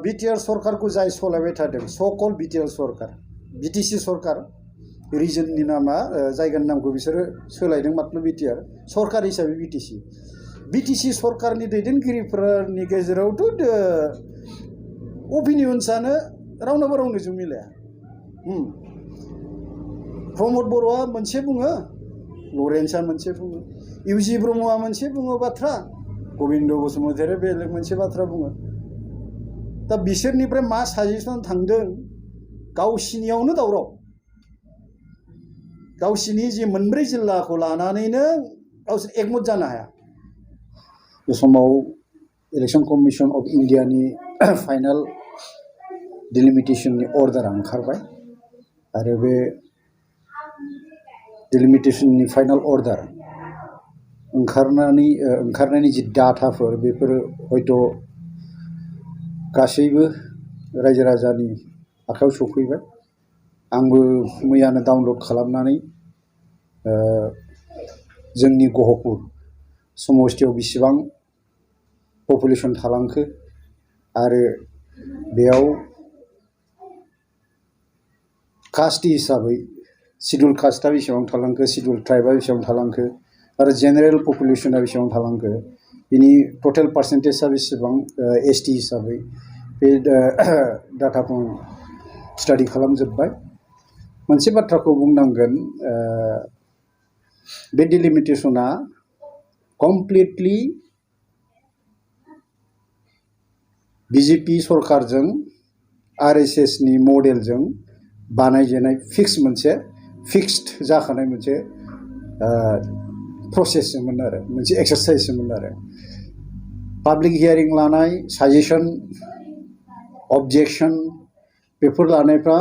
BTR सरकारखौ जाय सलायबाय थादों सकल बिटिआर सरकार बिटिसि सरकार रिजननि नामा जायगानि नामखौ बिसोरो सोलायदों मात्र बिटिआर सरकार हिसाबै बिटिसि सरकारनि दैदेनगिरिफोरनि गेजेरावथ' अपिनियन्सआनो रावनाबो रावनिजों मिलाया प्रमद बर'आ मोनसे बुङो लरेन्सआ मोनसे बुङो इउजि ब्रह्मआ मोनसे बुङो बाथ्रा गबिन्द बसुमतारिया बेलेग मोनसे बाथ्रा बुङो दा बिसोरनिफ्राय मा साजेसन थांदों गावसिनियावनो दावराव गावसिनि जि मोनब्रै जिल्लाखौ लानानैनो गावसोर एकमत जानो हाया बे समाव इलेक्शन कमिशन अफ इन्डियानि फाइनाल डिलिमिटेशननि अर्डारा ओंखारबाय आरो बे डिलिमिटेशननि फाइनाल अर्डार ओंखारनायनि जि डाटाफोर बेफोरो हयथ' गासैबो रायजो राजानि आखायाव सफैबाय आंबो मैयानो डाउनलड खालामनानै जोंनि गहपुर समस्थियाव बेसेबां पपुलेशन थालांखो आरो बेयाव कास्ट हिसाबै शिड्युल कास्टआ बेसेबां थालांखो शिड्युल ट्राइबआ बेसेबां थालांखो आरो जेनेरेल पपुलेशना बेसेबां थालांखो बिनि टटेल पार्सेन्टेजआ बेसेबां एसटि हिसाबै बे डाटाखौ स्टाडि खालामजोब्बाय मोनसे बाथ्राखौ बुंनांगोन बे डिलिमिटेशना कमप्लिटलि बिजेपि सरकारजों आरएसएसनि मडेलजों बानायजेनाय फिक्स्ड जाखानाय मोनसे प्रसेसमोन आरो मोनसे एक्सारसाइजमोन आरो पाब्लिक हियारिं लानाय साजेसन अबजेक्शन बेफोर लानायफ्रा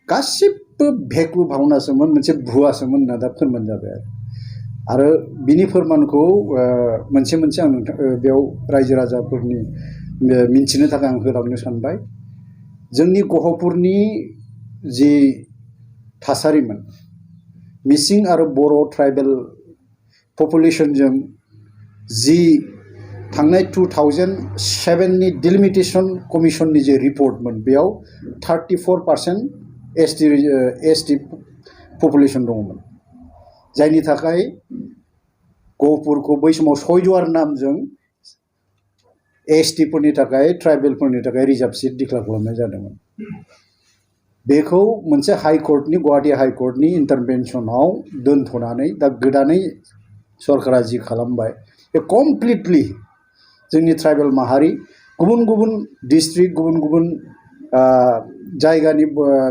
गासिबो भेकु भावनासोमोन मोनसे भुवासोमोन होनना दा फोरमान जाबाय आरो बिनि फोरमानखौ मोनसे आं बेयाव रायजो राजाफोरनि मिन्थिनो थाखाय आं होलांनो सानबाय जोंनि गहपुरनि जि थासारिमोन मिसिं आरो बर' ट्राइबेल पपुलेशनजों जि थांनाय 2007नि डिलिमिटेशन कमिशननि जे रिपर्टमोन बेयाव 34% एसटि पपुलेशन दङमोन जायनि थाखाय गहपुरखौ बै समाव सयजवार नामजों एसटिफोरनि थाखाय ट्राइबेलफोरनि थाखाय रिजार्भ सिट डिक्लेयार खालामनाय जादोंमोन बेखौ मोनसे हाइकर्टनि गुवाहाटी हाइकर्टनि इन्टारभेनसनाव दोनथ'नानै दा गोदानै सरकारा जि खालामबाय बे कमप्लिटलि जोंनि ट्राइबेल माहारि गुबुन गुबुन डिस्ट्रिक्ट गुबुन गुबुन जायगानि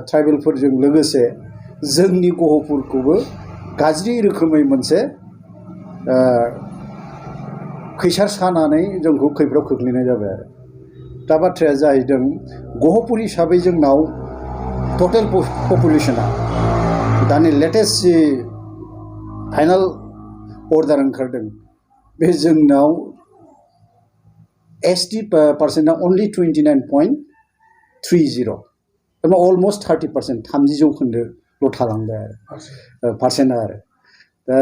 ट्राइबेलफोरजों लोगोसे जोंनि गहपुरखौबो गाज्रि रोखोमै मोनसे खैसार सानानै जोंखौ खैफोदाव खोख्लैनाय जाबाय आरो दा बाथ्राया जाहैदों गहपुर हिसाबै जोंनाव टटेल पपुलेशना दानि लेटेस्ट जि फाइनाल अर्डार ओंखारदों बे जोंनाव एसटि पार्सेन्टआ अनलि 29.30 अलमस्ट 30% 30 जौखोन्दोल' थालांबाय आरो पार्सेन्टआ आरो दा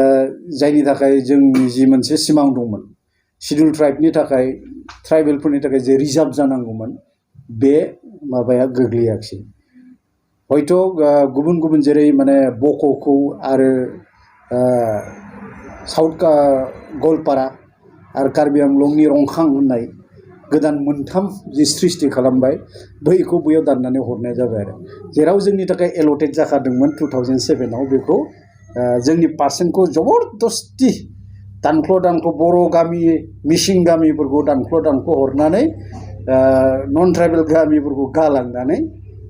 जायनि थाखाय जोंनि जि मोनसे सिमां दंमोन शिड्युल ट्राइबनि थाखाय ट्राइबेलफोरनि थाखाय जे रिजार्भ जानांगौमोन बे माबाया गोग्लैयाखिसै हयथ' गुबुन गुबुन जेरै माने बक'खौ आरो साउथ गलपारा आरो कार्बि आंलंनि रंखां होननाय गोदान मोनथाम जि सृष्टि खालामबाय बैखौ बैयाव दाननानै हरनाय जाबाय आरो जेराव जोंनि थाखाय एल'टेड जाखादोंमोन 2007आव बेखौ जोंनि पार्सेन्टखौ जबरदस्ति दानख्ल' बर' गामि मिसिं गामिफोरखौ दानख्ल' हरनानै नन ट्राइबेल गामिफोरखौ गालांनानै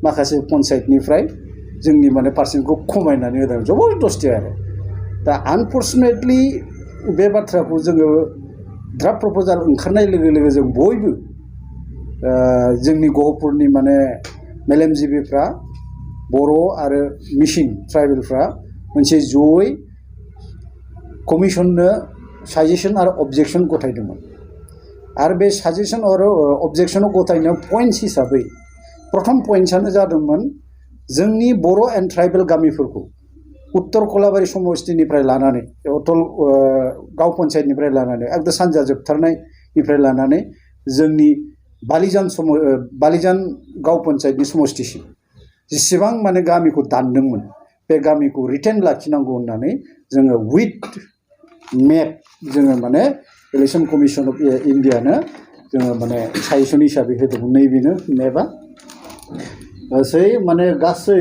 माखासे पन्सायतनिफ्राय जोंनि माने पार्सेन्टखौ खमायनानै होदों जबरदस्ति आरो दा आनफर्चुनेटलि बे बाथ्राखौ जोङो ड्राफ्ट प्रप'जाल ओंखारनाय लोगो लोगो जों बयबो जोंनि गहपुरनि माने मेलेमजिबिफ्रा बर' आरो मिसिं ट्राइबेलफ्रा मोनसे जयै कमिशननो साजेसन आरो अबजेक्सन गथायदोंमोन आरो बे साजेसन आरो अबजेक्सनाव गथायनायाव पइन्ट्स हिसाबै प्रथम पइन्ट्सआनो जादोंमोन जोंनि बर' एन्ड ट्राइबेल गामिफोरखौ उत्तर कलाबारि समस्तिनिफ्राय लानानै अटल गाव पन्सायतनिफ्राय लानानै एकदम सानजा जोबथारनायनिफ्राय लानानै जोंनि बालिजान गाव पन्सायतनि समष्टिसिम जेसेबां माने गामिखौ दानदोंमोन बे गामिखौ रिटेन लाखिनांगौ होननानै जोङो उइथ मेप जोङो माने इलेक्शन कमिसन अफ इन्डियानो जोङो माने साजेसन हिसाबै होदोंमोन नैबेनो मेपआ गासै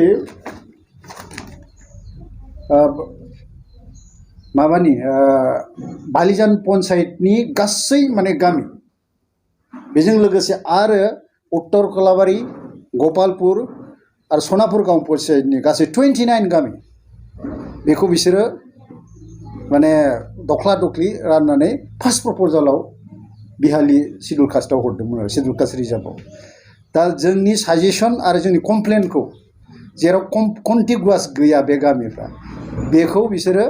माबानि बालिजान पन्सायतनि गासै माने गामि बेजों लोगोसे आरो उत्तर कलाबारि गपालपुर आरो सनापुर गांव पन्सायतनि गासै 29 गामि बेखौ बिसोरो माने दख्ला दख्लि राननानै फार्स्ट प्रप'जालाव बिहालि सिडुल कास्टआव हरदोंमोन आरो सिडुल कास्ट रिजार्भआव दा जोंनि साजेसन आरो जोंनि कमप्लेनखौ जेराव कन्टिगुवास गैया बे गामिफ्रा बेखौ बिसोरो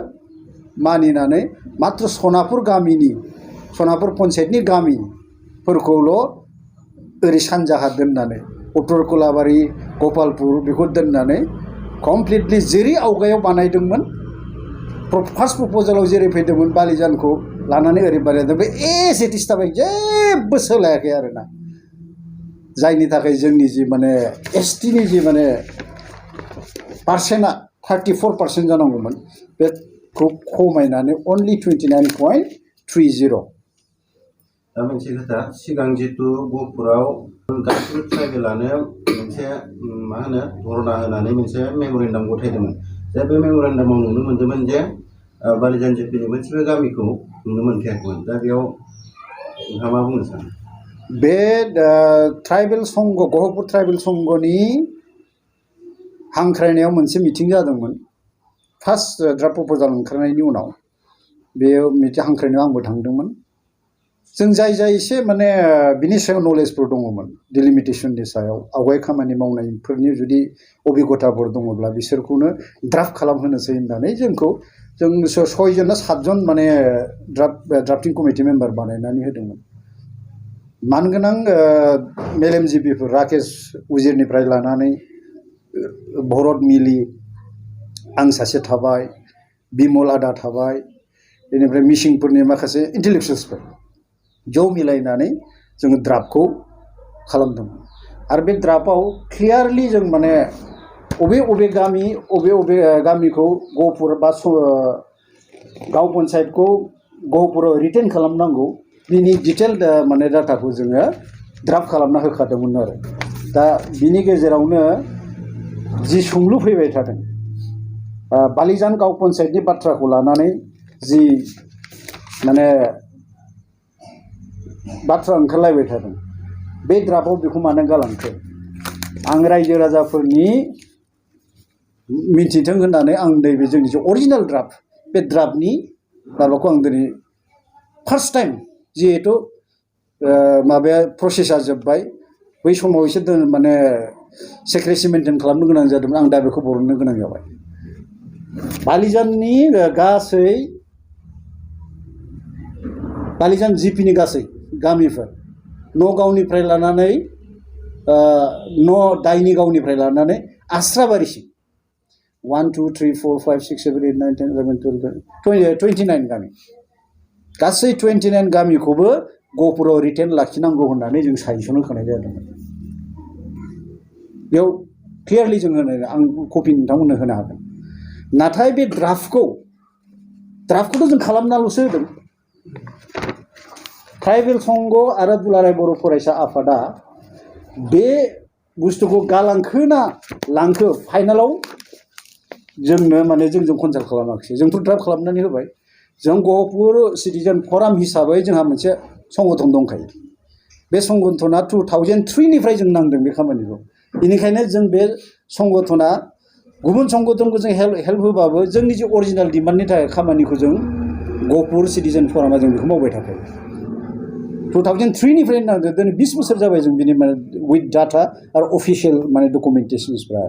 मानिनानै मात्र सनापुर पन्सायतनि गामिफोरखौल' ओरै सानजाहा दोननानै उत्तर कलाबारि गपालपुर बेखौ दोननानै कमप्लिटलि जेरै आवगायाव बानायदोंमोन फार्स्ट प्रप'जालाव जेरै फैदोंमोन बालिजानखौ लानानै ओरै बानायदों बे एज इट इज थाबाय जेबो सोलायाखै आरोना जायनि थाखाय जोंनि जि माने एसटिनि जि माने पार्सेन्टआ 34% जानांगौमोन बेखौ खमायनानै अनलि 29.30 दा मोनसे खोथा सिगां जितु गहपुराव गासिबो ट्राइबेलानो मोनसे मा होनो धरना होनानै मोनसे मेम'रेन्डाम गथायदोंमोन दा बे मेम'रेन्डामाव नुनो मोन्दोंमोन जे बालिजान जिपिनि मोनसेबो गामिखौ नुनो मोनखायाखैमोन दा बेयाव नोंथाङा मा बुंनो सानो बे ट्राइबेल संघ गहपुर ट्राइबेल संघनि हांख्रायनायाव मोनसे मिटिं जादोंमोन फार्स्ट ड्राफ्ट प्रप'जाल ओंखारनायनि उनाव बे हांख्रायनायाव आंबो थांदोंमोन जों जाय एसे माने बिनि सायाव नलेजफोर दङमोन डिलिमिटेशननि सायाव आवगाय खामानि मावनायफोरनि जुदि अभिगथाफोर दङब्ला बिसोरखौनो ड्राफ्ट खालामहोनोसै होननानै जों 6 जन ना 7 जन माने ड्राफ्टिं कमिटि मेम्बार बानायनानै होदोंमोन मानगोनां मेलेमजिबिफोर राकेश उजिरनिफ्राय लानानै भरत मिलि आं सासे थाबाय बिमल आदा थाबाय बेनिफ्राय मिसिंफोरनि माखासे इन्टेलेक्सुवेल्सफोर ज' मिलायनानै जोङो ड्राफ्टखौ खालामदोंमोन आरो बे ड्राफ्टआव क्लियारलि जों माने अबे गामिखौ गहपुर बा गाव पन्सायतखौ गहपुराव रिटेन खालामनांगौ बिनि डिटेल माने डाटाखौ जोङो ड्राफ्ट खालामना होखादोंमोन आरो दा बिनि गेजेरावनो जि सोंलु फैबाय थादों बालिजान गाव पन्सायतनि बाथ्राखौ लानानै जि माने बाथ्रा ओंखारलायबाय थादों बे ड्राफ्टआव बेखौ मानो गालांखो आं रायजो राजाफोरनि मिन्थिथों होननानै आं नैबे जोंनि जे अरिजिनेल ड्राफ्ट बे ड्राफ्टनि माबाखौ आं दिनै फार्स्ट टाइम जिहेतु माबाया प्रसेसा जोब्बाय बै समाव एसे माने सेक्रेसि मेनटेन खालामनो गोनां जादोंमोन आं दा बेखौ बरननो गोनां जाबाय बालिजाननि गासै बालिजान जिपिनि गासै गामिफोर नगावनिफ्राय लानानै दाइनि गावनिफ्राय लानानै आस्राबारिसिम 1 2 3 4 5 6 7 8 9 10 11 12 29 गामि गासै 29 गामिखौबो गहपुराव रिटेन लाखिनांगौ होननानै जों साजेसन होखानाय जादोंमोन बेयाव क्लियारलि जों होनो आं कपि नोंथांमोननो होनो हागोन नाथाय बे ड्राफ्टखौथ' जों खालामनाल'सो होदों ट्राइबेल संघ आरो दुलाराय बर' फरायसा आफादा बे बुस्थुखौ गालांखो ना लांखो फाइनालाव जोंनो माने जोंजों कनसाल्ट खालामाखिसै जोंथ' ड्राफ्ट खालामनानै होबाय जों गहपुर सिटिजेन फराम हिसाबै जोंहा मोनसे संगठन दंखायो बे संगठना 2003निफ्राय जों नांदों बे खामानिखौ बेनिखायनो जों बे संगठना गुबुन संगठनखौ जों हेल्प होबाबो जोंनि जे अरिजिनेल डिमान्डनि थाखाय खामानिखौ जों गहपुर सिटिजेन फरामा जों बेखौ मावबाय थाखायो 2003निफ्राय नांदों दिनै 20 बोसोर जाबाय जों बिनि माने उइथ डाटा आरो अफिसियेल माने डकुमेन्टेशन्सफ्रा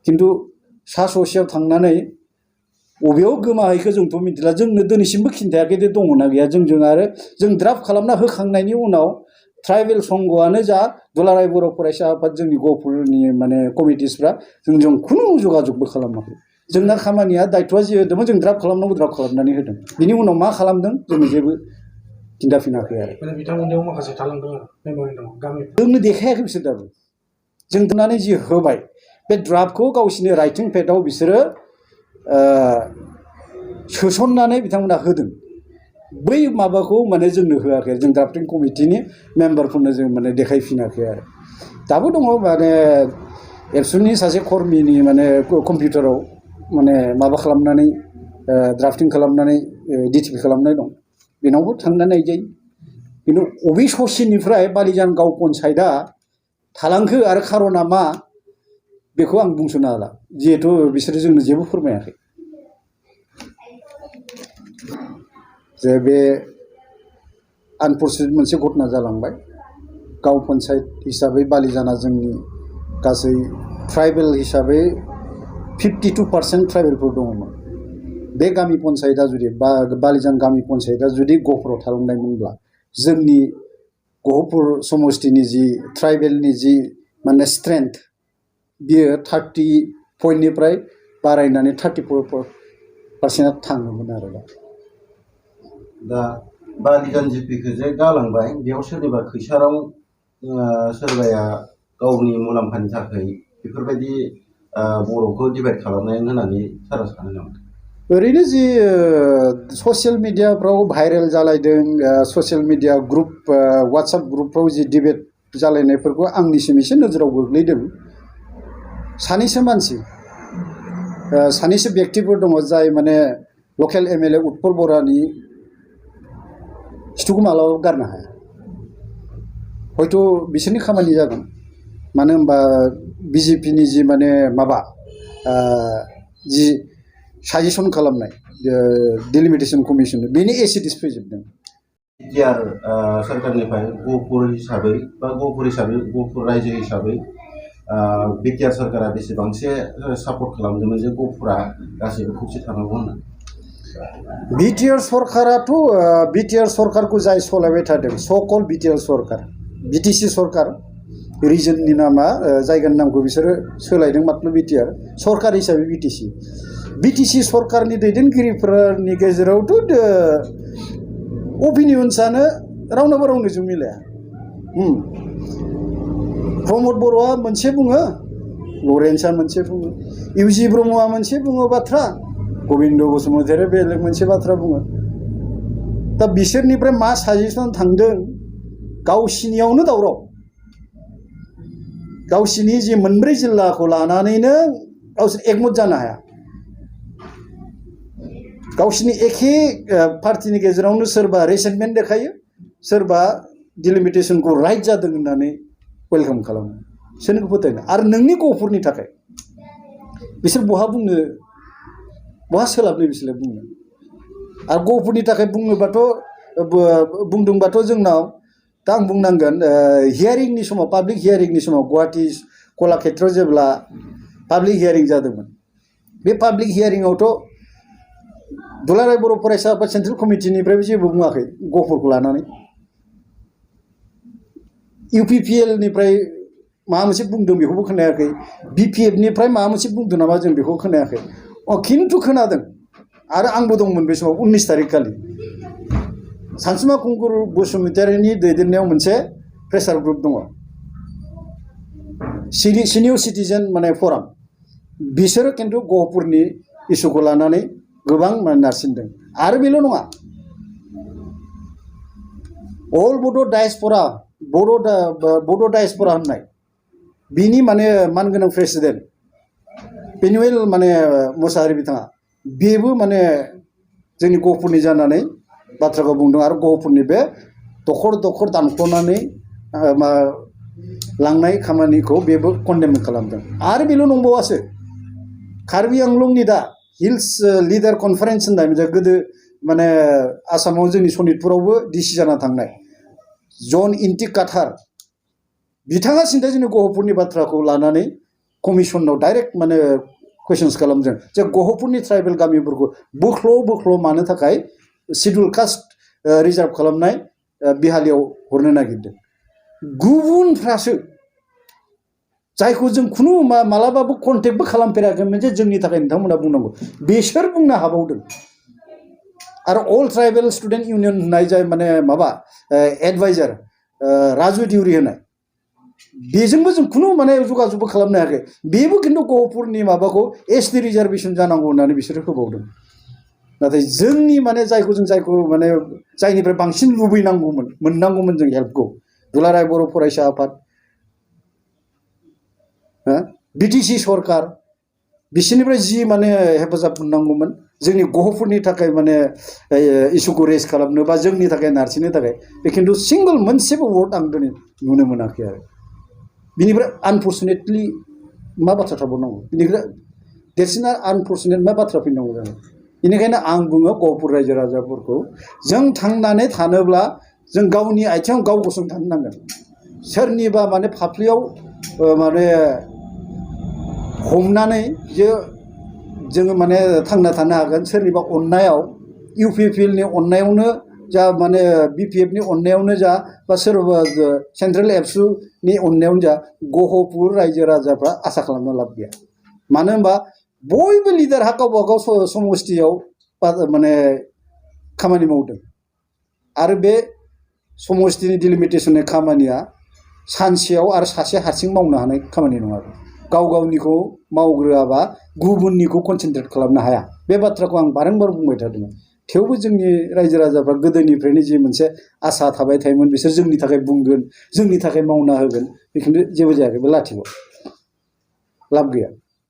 खिन्थु सा ससेयाव थांनानै बबेयाव गोमाहैखो जोंथ' मिथिला जोंनो दिनैसिमबो खिन्थायाखै दे दङना गैया जोंजों आरो जों ड्राफ्ट खालामना होखांनायनि उनाव ट्राइबेल संघआनो जा दुलाराय बर' फरायसा आफाद जोंनि गहपुरनि माने कमिटिसफ्रा जोंजों खुनु जगाजगबो खालामाखै जोंना खामानिया दायथ'आ जि होदोंमोन जों ड्राफ्ट खालामनांगौ ड्राफ्ट खालामनानै होदों बिनि उनाव मा खालामदों जों जेबो खिन्थाफिनाखै आरो माने बिथांमोननियाव माखासे थालांदों आरो मेम'रेन्डामाव गामि जोंनो देखायाखै बिसोर दाबो जों दोननानै जि होबाय बे ड्राफ्टखौ गावसिनि राइटिं पेडआव बिसोरो सोसननानै बिथांमोना होदों बै माबाखौ माने जोंनो होआखै जों ड्राफ्टिं कमिटिनि मेम्बारफोरनो जों माने देखायफिनाखै आरो दाबो दङ माने एबसुनि सासे कर्मिनि माने कम्पिउटाराव माने माबा खालामनानै ड्राफ्टिं खालामनानै डिटिपि खालामनाय दं बेनावबो थांनानै नायजायो खिन्थु अबे ससेनिफ्राय बालिजान गाव पन्सायतआ थालांखो आरो खारना मा बेखौ आं बुंस'नो हाला जिहेथु बिसोरो जोंनो जेबो फोरमायाखै जे बे आनफरचुनेट मोनसे घटना जालांबाय गाव पन्सायत हिसाबै बालिजाना जोंनि गासै ट्राइबेल हिसाबै 52% ट्राइबेलफोर दङमोन बे गामि पन्सायतआ जुदि बालिजान गामि पन्सायतआ जुदि गहपुराव थालांनायमोनब्ला जोंनि गहपुर समस्तिनि जि ट्राइबेलनि जि माने स्ट्रेंथ बियो 30 पइन्टनिफ्राय बारायनानै 34% थाङोमोन आरो दा बालिजान जिपिखौ जे गालांबाय बेयाव सोरनिबा खैसाराव सोरबाया गावनि मुलाम्फानि थाखाय बेफोरबायदि बर'खौ डिभाइड खालामनाय होननानै सारा सानो नामा ओरैनो जि ससियेल मिडियाफ्राव भाइरेल जालायदों ससियेल मिडिया ग्रुप वाट्सएप ग्रुपफ्राव जि डिबेट जालायनायफोरखौ आंनिसिम एसे नोजोराव गोग्लैदों सानैसो मानसि सानैसो व्यक्तिफोर दङ जाय माने लकेल एमएलए उत्पल बरानि खिथुखौ मालाबाबो गारनो हाया हयथ' बिसोरनि खामानि जागोन मानो होनबा बिजेपिनि जि माने माबा जि साजेसन खालामनाय डिलिमिटेशन कमिसन बेनि एसिडिस फैजोबदों बिटिआर सरकारनिफ्राय गहपुर हिसाबै बा गहपुर रायजो हिसाबै बिटिआर सरकारा बेसेबांसे सापर्ट खालामदोंमोन जे गहपुरा गासैबो खौसे थानांगौ होननानै बिटिआर सरकारखौ जाय सलायबाय थादों सकल बिटिआर सरकार बिटिसि सरकार रिजननि नामा जायगानि नामखौ बिसोरो सोलायदों मात्र बिटिआर सरकार हिसाबै बिटिसि सरकारनि दैदेनगिरिफोरनि गेजेरावथ' अपिनियन्सआनो रावनाबो रावनिजों मिलाया प्रमद बर'आ मोनसे बुङो लरेन्सआ मोनसे बुङो इउजि ब्रह्मआ मोनसे बुङो बाथ्रा गबिन्द बसुमतारिया बेलेग मोनसे बाथ्रा बुङो दा बिसोरनिफ्राय मा साजेसन थांदों गावसिनियावनो दावराव गावसिनि जि मोनब्रै जिल्लाखौ लानानैनो गावसोर एकमत जानो हाया गावसिनि एखे पार्टिनि गेजेरावनो सोरबा रेसेन्टमेन्ट देखायो सोरबा डिलिमिटेशनखौ राइट जादों होननानै वेलकाम खालामो सोरनिखौ फोथायनो आरो नोंनि गहपुरनि थाखाय बिसोर बहा सोलाबनो बिसोरलाय बुंनो आरो गहपुरनि थाखाय बुंदोंबाथ' जोंनाव दा आं बुंनांगोन हियारिंनि समाव पाब्लिक हियारिंनि समाव गुवाहाटी कलाक्षेत्रआव जेब्ला पाब्लिक हियारिं जादोंमोन बे पाब्लिक हियारिंआवथ' दुलाराय बर' फरायसा आफाद सेन्ट्रेल कमिटिनिफ्रायबो जेबो बुङाखै गहपुरखौ लानानै इउपिपिएलनिफ्राय माबा मोनसे बुंदों बेखौबो खोनायाखै बिपिएफनिफ्राय माबा मोनसे बुंदों नामा जों बेखौ खोनायाखै खिन्थु खोनादों आरो आंबो दंमोन बे समाव 19 तारिख खालि सानसुमा खुंगुर बसुमतारिनि दैदेननायाव मोनसे प्रेसार ग्रुप दङ सिनियर सिटिजेन माने फराम बिसोरो खिन्थु गहपुरनि इस्युखौ लानानै गोबां नारसिनदों आरो बेल' नङा अल बड' डायस्परा होननाय बिनि माने मानगोनां प्रेसिडेन्ट पेनुवेल माने मोसाहारि बिथाङा बेबो माने जोंनि गहपुरनि जानानै बाथ्राखौ बुंदों आरो गहपुरनि बे दखर दानख्ल'नानै लांनाय खामानिखौ बेबो कन्डेम खालामदों आरो बेल' नंबावासो कार्बि आंलंनि दा हिल्स लिडार कनफारेन्स होननाय मोनसे गोदो माने आसामाव जोंनि सनितपुरावबो डिसि जाना थांनाय जन इन्टिक काथार बिथाङा सिन्था जोंनि गहपुरनि बाथ्राखौ लानानै कमिसनाव डाइरेक्ट माने कुइसन्स खालामदों जे गहपुरनि ट्राइबेल गामिफोरखौ बोख्ल' मानो थाखाय शिड्युल कास्ट रिजार्भ खालामनाय बिहालियाव हरनो नागिरदों गुबुनफ्रासो जायखौ जों खुनु मालाबाबो कन्टेक्टबो खालामफेराखैमोन जे जोंनि थाखाय नोंथांमोना बुंनांगौ बिसोर बुंनो हाबावदों आरो अल ट्राइबेल स्टुडेन्ट इउनियन होननाय जाय माने माबा एडभाइजार राजु दिउरि होनाय बेजोंबो जों खुनु माने जगाजगबो खालामनो हायाखै बेबो खिन्थु गहपुरनि माबाखौ एसटि रिजार्भेसन जानांगौ होननानै बिसोरो होबावदों नाथाय जोंनि माने जायखौ माने जायनिफ्राय बांसिन लुबैनांगौमोन मोननांगौमोन जों हेल्पखौ दुलाराय बर' फरायसा आफाद बिटिसि सरकार बिसोरनिफ्राय जि माने हेफाजाब मोननांगौमोन जोंनि गहपुरनि थाखाय माने इसुखौ रेज खालामनो बा जोंनि थाखाय नारसिननो थाखाय बे खिन्थु सिंगल मोनसेबो वर्ड आं दिनै नुनो मोनाखै आरो बिनिफ्राय आनफर्चुनेटलि मा बाथ्रा थाबावनांगौ बिनिफ्राय देरसिन आनफर्चुनेट मा बाथ्रा फैनांगौ जानो बेनिखायनो आं बुङो गहपुर रायजो राजाफोरखौ जों थांनानै थानोब्ला जों गावनि आथिङाव गाव गसंथानो नांगोन सोरनिबा माने फाफ्लियाव माने हमनानै जे जोङो माने थांना थानो हागोन सोरनिबा अननायाव इउपिपिएलनि अननायावनो जा माने बिपिएफनि अननायावनो जा बा सोरबा सेन्ट्रेल एबसुनि अननायावनो जा गहपुर रायजो राजाफ्रा आसा खालामनो लाब गैया मानो होनबा बयबो लिडारहा गावबा गाव समस्थियाव माने खामानि मावदों आरो बे समस्थिनि डिलिमिटेसननि खामानिया सानसेयाव आरो सासे हारसिं मावनो हानाय खामानि नङा गाव गावनिखौ मावग्रोआबा गुबुननिखौ कनसेन्ट्रेट खालामनो हाया बे बाथ्राखौ आं बारंबार बुंबाय थादोंमोन थेवबो जोंनि रायजो राजाफ्रा गोदोनिफ्रायनो जि मोनसे आसा थाबाय थायोमोन बिसोर जोंनि थाखाय बुंगोन जोंनि थाखाय मावना होगोन बेखिन्थु जेबो जायाखै बे लाथिख' लाब गैया